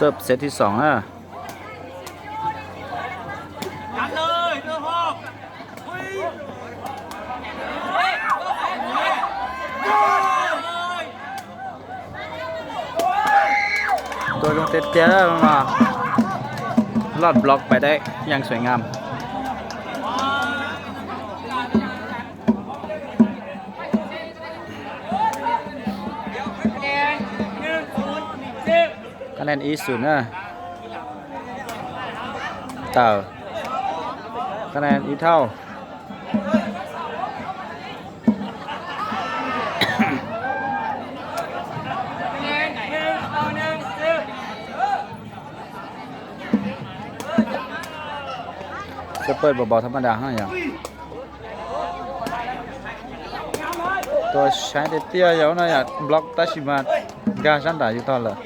ເສີບເຊດທີສອງເດີ. ໂຕລົງເຕະເຕະ ລອດບລັອກໄປໄດ້ຢ່າງສວຍງາມ. ຄະແນນອີສູນເດີ ເຕົາ ຄະແນນອີເທົ່າ. ຈະເປີດເບົາໆ ທຳມະດາຫັ້ນຫຍັງ. ໂຕໃຊ້ເຕະເຕະ ເຈົ້າໜ້ອຍ ບລັອກຕາຊິມາ ກາຊັນດາຢູ່ຕອນເລີຍ.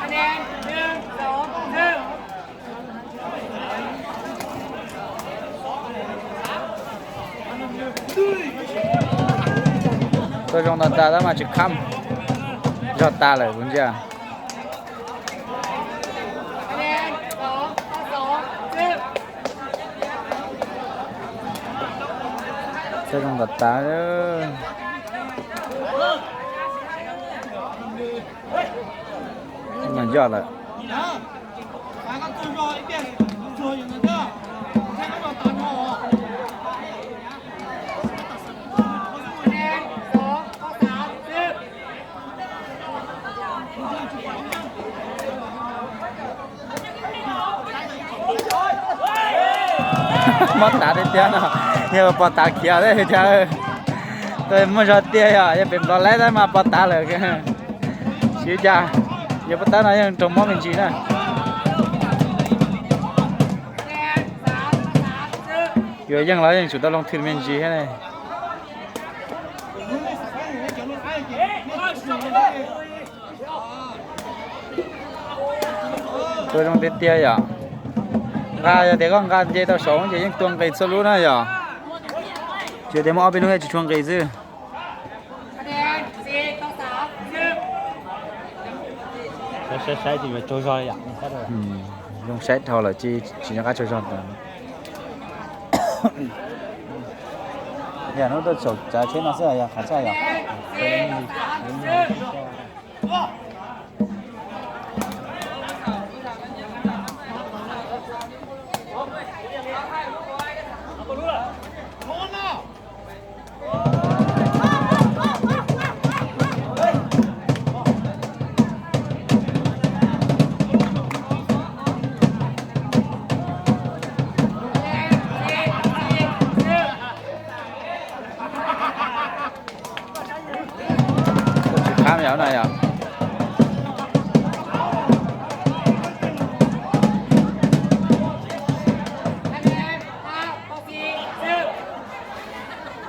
ຄະແນນ ໜຶ່ງ ສອງ ສາມ. ໂຕຈອງຕາຕາ ຕາມາຈະຄ້ຳ ຍອດຕາເລີຍຄຸນເຈ້ຍ. ຄະແນນ ສອງ ສອງ ໂຕຈອງຕາຕາເດີ. ມັນຍອດລະ. ມອດຕາໄດ້ເທື່ອເນາະ ເອີ ປອດຕາຂຽວເດ້ເຈົ້າ. ໂຕມາຊອດເຕະ ຢ່າເປັນບອລໄລໄດ້ມາປອດຕາເລີຍ. ຊິຈະ ຢ່າປະຕານະ ຍັງຕົງມອງເປັນຈີນະ. ຢູ່ຍັງລາວຍັງສຸດຕະລົງທຶນເປັນຈີນະ. ໂຕຕ້ອງເຕະເຕະ ຢ່າ ກາ ຢ່າເຕະກ້ອງການເຈ ຕໍ່ສອງ ເຈ ຍັງຕົງໄກສຸດລູກນະ ຢ່າ ເຈ ເຕະມາອອກເປັນລູກໃຫ້ຈະຊ່ວງໄກຊື່. ຄະແນນ ສີ່ ຕໍ່ ສາມ ຊຶບ. ໃຊ້ ໃຊ້ ໃຊ້ທີ່ວ່າໂຈຢອຍ ຢ່າງນີ້ກໍໄດ້. ອືມ ລົງໃຊ້ເທົ່າລະ ຈີ ຈີນະກາໂຈຢອຍ ຢ່າ ໂນ ໂຕ ໂຊ ຈາ ເຊ ນະ ເຊ ຢ່າ ຂາດໃຊ້ ຢ່າ. ຂ້າມຍາວໜ້ອຍອ່ະ.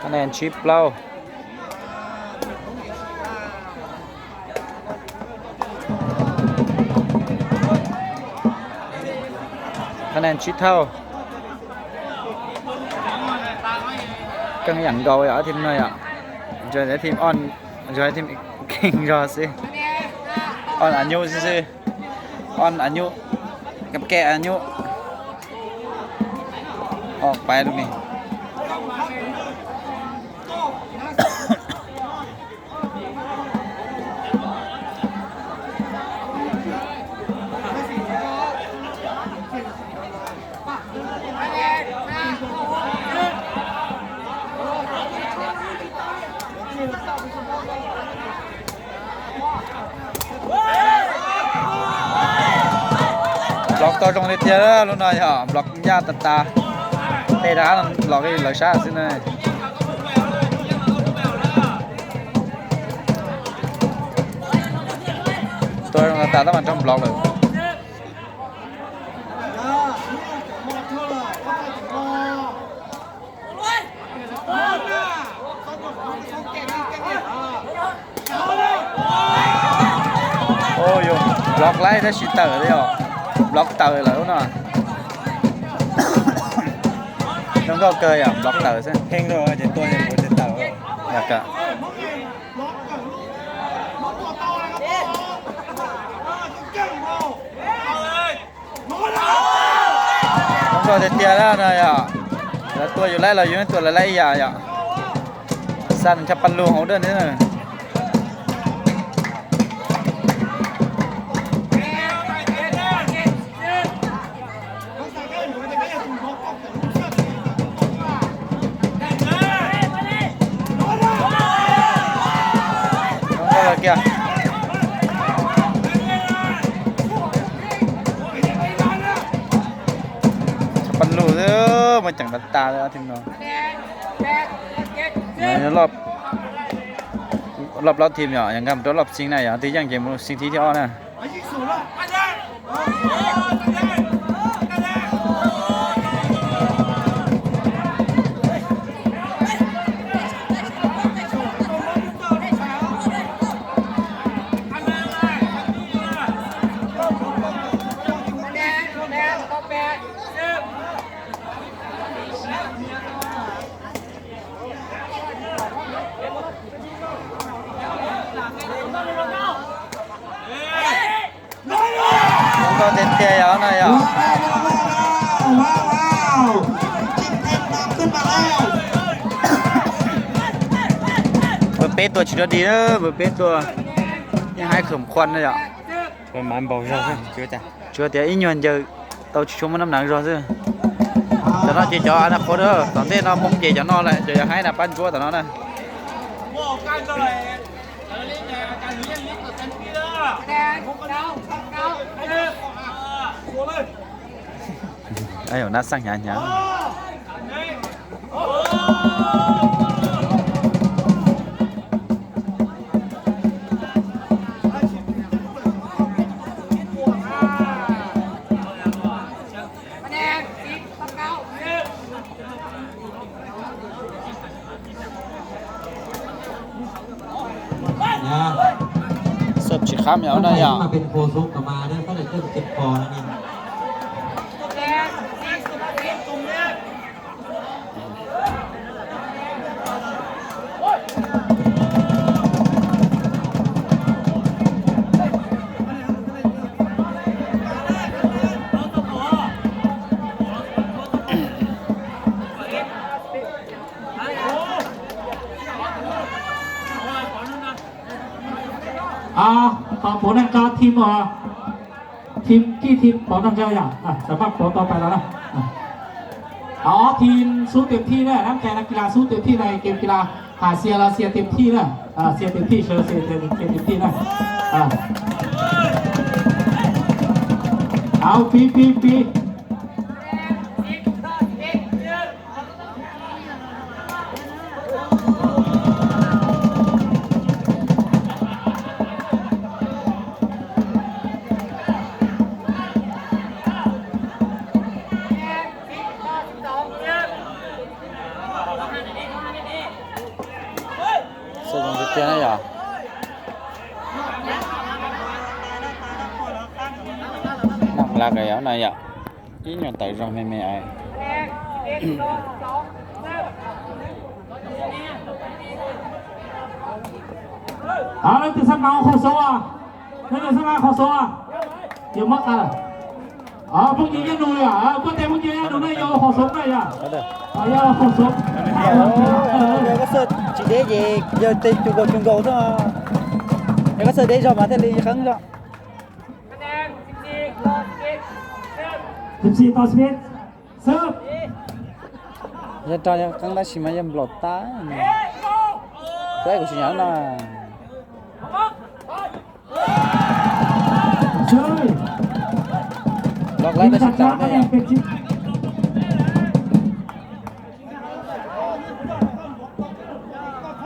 ຄະແນນຊິບເລົາ ຄະແນນຊິບເທົ່າ. ກັງຫຍັງເກົ່າ ເອົາທີມໜ້ອຍ ເອົາທີມອ່ອນ ເອົາທີມເກັ່ງ ເອົາຊື່ ອ່ອນອາຍຸຊື່ໆ ອ່ອນອາຍຸກັບແກ່ອາຍຸ ອອກໄປລູກນີ້. ບລັອກຕໍ່ຕົງເດດເດດເດີ ລຸ້ນໜ້ອຍເນາະ ບລັອກຍາກຕາຕາ ເຕະທາງບລັອກໃຫ້ເລີຍຊາຊິເນຍ ຕົວຕາຕາ ແຕ່ມັນຕ້ອງບລັອກເລີຍ. ໂອ້ຍ ບລັອກໄລ່ໄດ້ຊິເຕີເດ້ ບລັອກເຕີແລ້ວນະ. ຈອງກໍເກີຍອະ ບລັອກເຕີຊະ ເພງໂດ ຈະຕົວຈະຕົວຈະເຕີ ແລ້ວກະ ຕ້ອງເຂົ້າເຕຍໆແລ້ວນະ ລະຕົວຢູ່ໄລ ລະຢູ່ໃນຕົວລະໄລຢາ ຊັ້ນຈະປັນລູເຮົາເດີນີ້ນະ. ປັນລູເດີ ມາຈັງຕາເດີທີມເຮົາ ໃນລອບ ລອບ ລອບທີມເນາະ ຍັງກຳຕົວລອບຊິງໄດ້ ທີ່ຍັງເກມຊິງທີ່ ທີ່ອອກນະ. ກໍເຕັມເຕະເອົາໜ້ອຍເອົາ ວ້າວ ວ້າວ ຂຶ້ນມາແລ້ວ ເບີເປ້ຕົວຊິດວດດີເດີ ເບີເປ້ຕົວ ຍັງໃຫ້ເຂີມຄວັນເດີ ປະມານເບົາເຈົ້າ ເຈີຕາ ເຈີຕາອີຍວນເຈີ ເຕົ້າຊິຊົມມານຳໜັງເຈົ້າຊື່ ຕານອນເຈເຈົ້າອະນາຄົດເດີ ຕອນເດນອນມົງເຈເຈົ້ານອນແຫຼະ ເຈົ້າຢາກໃຫ້ນະປັນຊົ່ວຕານອນນະ. ອ້າຍ ໜ້າສັ່ງຫຍັງຫຍັງ ເສີບຊິຂ້າມຍາວນະຍາ ມາເປັນໂຄສົກກໍມາເດີ ເຂົາໄດ້ເກີດເຈັບຄໍແລ້ວນີ້. ອ່າ ຂອບຄຸນນະຄັບ ທີມ ທີມ ທີ່ທີມປອນນຳເຈົ້າຢ່າ ອ່າ ສຳລັບປອນຕໍ່ໄປແລ້ວນະ ອ່າ ເອົາ ທີມສູ້ເຕັມທີ່ເດີ ນຳໃຈນັກກິລາສູ້ເຕັມທີ່ໃນເກມກິລາ ຫາເຊຍລະເຊຍເຕັມທີ່ເດີ ອ່າ ເຊຍເຕັມທີ່ ເຊີ ເຊຍເຕັມທີ່ນະ ອ່າ ເອົາ ປີ ປີ ປີ. ນຳລາກໄປເອົານະຍະ ອີຫຍັງໄຕຈອງແມ່ໆອ້າຍ ເອົາ ແລ້ວຈະສະເໝີຂໍໂຊອະ ແລ້ວຈະສະເໝີຂໍໂຊອະ ຢ່າມາກະ ເອົາ ພວກຍິງຍັງໜູນຢູ່ ເອົາ ພວກແຕ່ພວກຍິງຍັງໜູນຢູ່ ຂໍສົມໄດ້ຍາ ເອົາເດີ ເອົາ ຂໍສົມ ເອົາ ເດີ ກໍເສີດ ຈີເດ ເຢ ເດີ ເຕັມຈຸໂກ ຈຸໂກ ເດີ ແລ້ວກໍເສີດເດ ຊອມມາເທລີ ຄັ້ງເດີ ສິບສີ່ຕໍ່ສິບເອັດ ເສີບ ຍາຕາຍາກັງໄດ້ຊິມາຍາມບລັອກຕາຍ ແລ້ວກໍຊິຍາວນາ ເຊີຍ ລັອກແລ້ວກໍຊິຕາຍໄດ້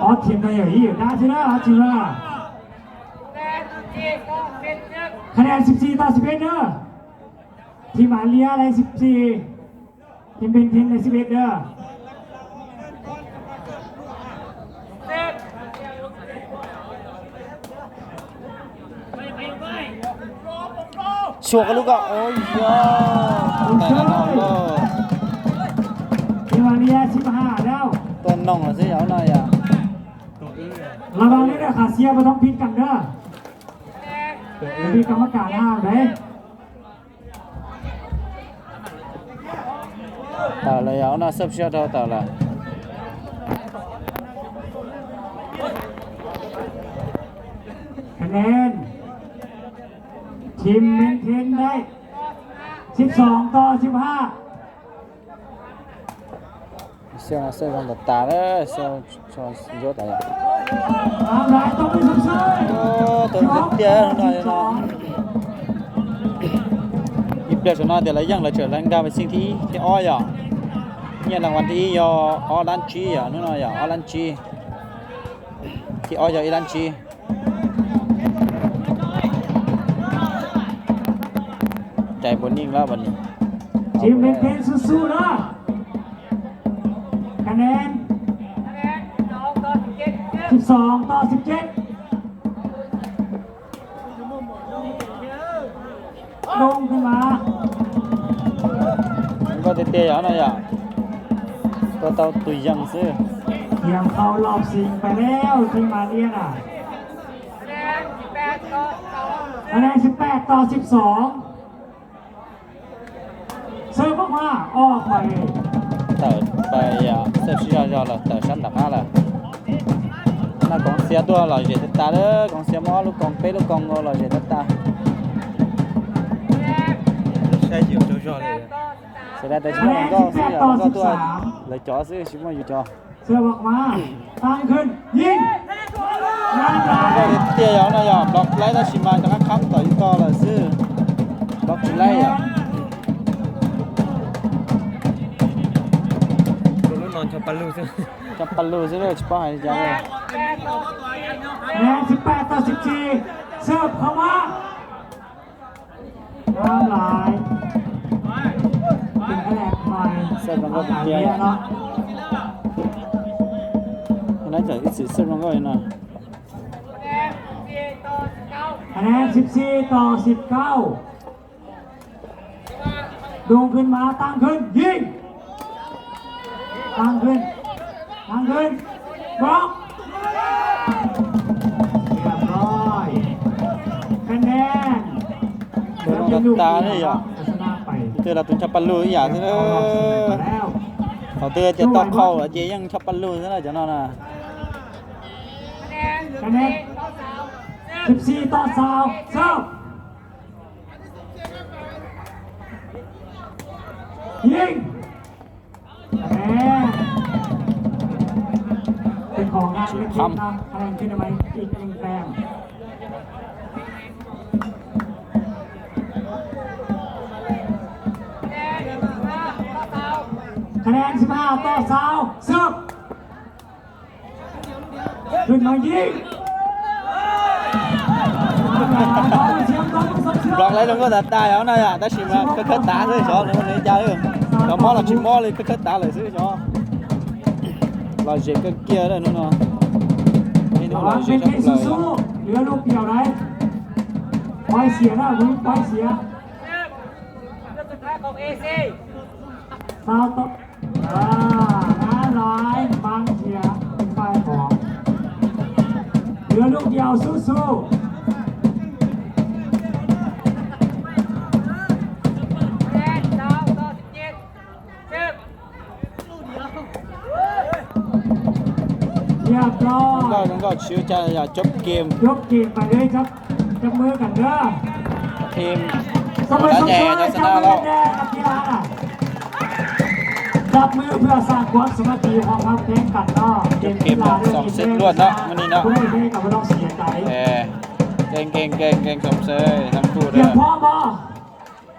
ອອກທີມໄດ້ຢູ່ ດາຊິລາ ອອກທີມລາ ຄະແນນສິບສີ່ຕໍ່ສິບເອັດເດີ ທີມອາເລຍໄດ້ສິບສີ່ ທີມເບັນເທັນໄດ້ສິບເອັດເດີ ຊວກກັນລູກກໍ ໂອ້ຍ ໂອ້ຍ ແຕ່ລະດອກເດີ ທີມອາເລ ຂ້າເຊຍບໍ່ຕ້ອງຜິດກັນເດີ ມີກຳມະການຫ້າມເດ້. ເອົາລະ ເອົານະ ເສີບເຊຍເອົາ ເອົາລະ ຄະແນນ ທີມເມັນເທນໄດ້ ສິບສອງຕໍ່ສິບຫ້າ. ເຊຍ ເຊຍ ຕາຕາເດີ ເຊຍ ເຊຍ ຍດອະ ຕາມຫຼາຍຕົບມືຊົມເຊີຍ. ໂອ້ ຕົວເຕັ້ຍໜ້ອຍເນາະ ອີບເດືອນໜ້ອຍ ແຕ່ລະຢ່າງລະເຈີ ແລງດາວເປັນສິ່ງທີ່ ທີ່ອ້ອຍອະ ເນຍ ລາງວັນທີ່ອີ່ຍໍ ອໍລານຈີອະ ໜ້ອຍອະ ອໍລານຈີ ທີ່ອ້ອຍອະ ອີລານຈີ. ໃຈບໍ່ນິ່ງແລ້ວບັດນີ້ ທີມເມັນເທນສູ້ໆເດີ ຄະແນນ ສິບສອງຕໍ່ສິບເຈັດ. ລົງຂຶ້ນມາ ມັນກໍເຕະໆເອົາໜ້ອຍອະ ຕົວເຕົາຕຸຍຍັງຊື່ ຕຽມເຂົ້າລອບຊິງໄປແລ້ວ ທີມມາເລຍນະ ຄະແນນ ສິບແປດຕໍ່ສິບສອງ. ເສີບອອກມາ ອອກໄປ ເຕີໄປອະ ເສີບຊິຍອດລະ ເຕີຊັ້ນດັກອາລະ ໜ້າກອງເຊຍຕົວະ ລອຍເຈຕັດຕາເດີ ກອງເຊຍມໍລູກກອງເປລູກກອງໂງ ລອຍເຈຕັດຕາ ໃຊ້ຢູ່ໂຈຈອເລີຍ ເສຍດາຍແຕ່ຊິມອງກໍ ຊິມອງກໍຕົວະ ເລີຍຈໍຊື່ ຊິມອງຢູ່ຈໍ ເສີບອອກມາ ຕັ້ງຂຶ້ນ ຍິງ ງາມຫຼາຍ ເຕະເອົານະ ບລັອກໄລນະ ຊິມາຈະຄັກຄ້ຳຕໍ່ຢູ່ຕໍ່ລະຊື່ ບລັອກຊິໄລອະ ລຸ້ນນອນຈອມປະລູຊື່ ຈອມປະລູຊື່ເລີຍ ຊິປ້ອງໃຫ້ຈະເລີຍ ແນນ ສິບແປດຕໍ່ສິບສີ່ ເສີບເຂົ້າມາ ງາມຫຼາຍ ເປັນຄະແນນໃໝ່ ເສີບມັນກໍເປັນເຕຍເນາະ ອັນນັ້ນຈະອີກຊິເສີບມັນກໍເນາະ ຄະແນນສິບສີ່ຕໍ່ສິບເກົ້າ ໂດ່ງຂຶ້ນມາ ຕັ້ງຂຶ້ນ ຍິງ ຕັ້ງຂຶ້ນ ຕັ້ງຂຶ້ນ ບລັອກ ຮຽບຮ້ອຍ ຄະແນນ ເດີນອອກຕາເລີຍອະ ຊະນະໄປ ເຕີລະຕຸນຈະປະລູອີ່ຫຍັງເດີ ເຂົາເຕີຈະຕອກເຂົ້າ ເຈຍັງຈະປະລູຊະນະ ຈະນອນນະ ຄະແນນ ສິບສີ່ຕໍ່ຊາວ ເສີບ ຍິງ ເປັນຂອງທາງເອັມເອັມເນາະ ຄະແນນຂຶ້ນມາອີກໜຶ່ງແຕ້ມ ຄະແນນສິບຫ້າຕໍ່ຊາວ ເສີບ ຂຶ້ນມາຍິງ ບລັອກໄລ່ລົງກໍຕາຍເອົານະ ຕາຊິມາ ເຄີຍຕາເລີຍຊອ ເລີຍຈາເອີ ກໍມໍລະຊິມໍເລີຍ ເຄີຍຕາເລີຍຊອ ລອຍເຈັດກໍເກຍເລີຍເນາະ ເຫັນລອຍເຈັດກໍເລີຍ ເຫຼືອລູກດຽວໄດ໋ ປອຍເສຍນະ ປອຍເສຍ ຊາວຕໍ່ ອ່າ ງາມຫຼາຍ ບາງເທື່ອເປັນຝ່າຍຂອງ ເຫຼືອລູກດຽວ ສູ້ໆ ຮຽບຮ້ອຍ ມັນກໍ ມັນກໍຊິຈະຢາກຈົບເກມ ຈົບເກມໄປເລີຍ ຈັບ ຈັບມືກັນເດີ ທີມ ສະໂມສອນໃຫຍ່ ຊະນະແລ້ວ ຈັບມືເພື່ອສ້າງຄວາມສາມັກຄີ ຄວາມຮັກແພງກັນເນາະ ຈົບເກມສອງເຊັດລວດເນາະ ມື້ນີ້ເນາະ ຜູ້ໃດແພ້ກໍບໍ່ຕ້ອງເສຍໃຈ ເອີ ເກັ່ງໆໆ ຊົມເຊີຍທັງຄູ່ເດີ ຕຽມພ້ອມບໍ່?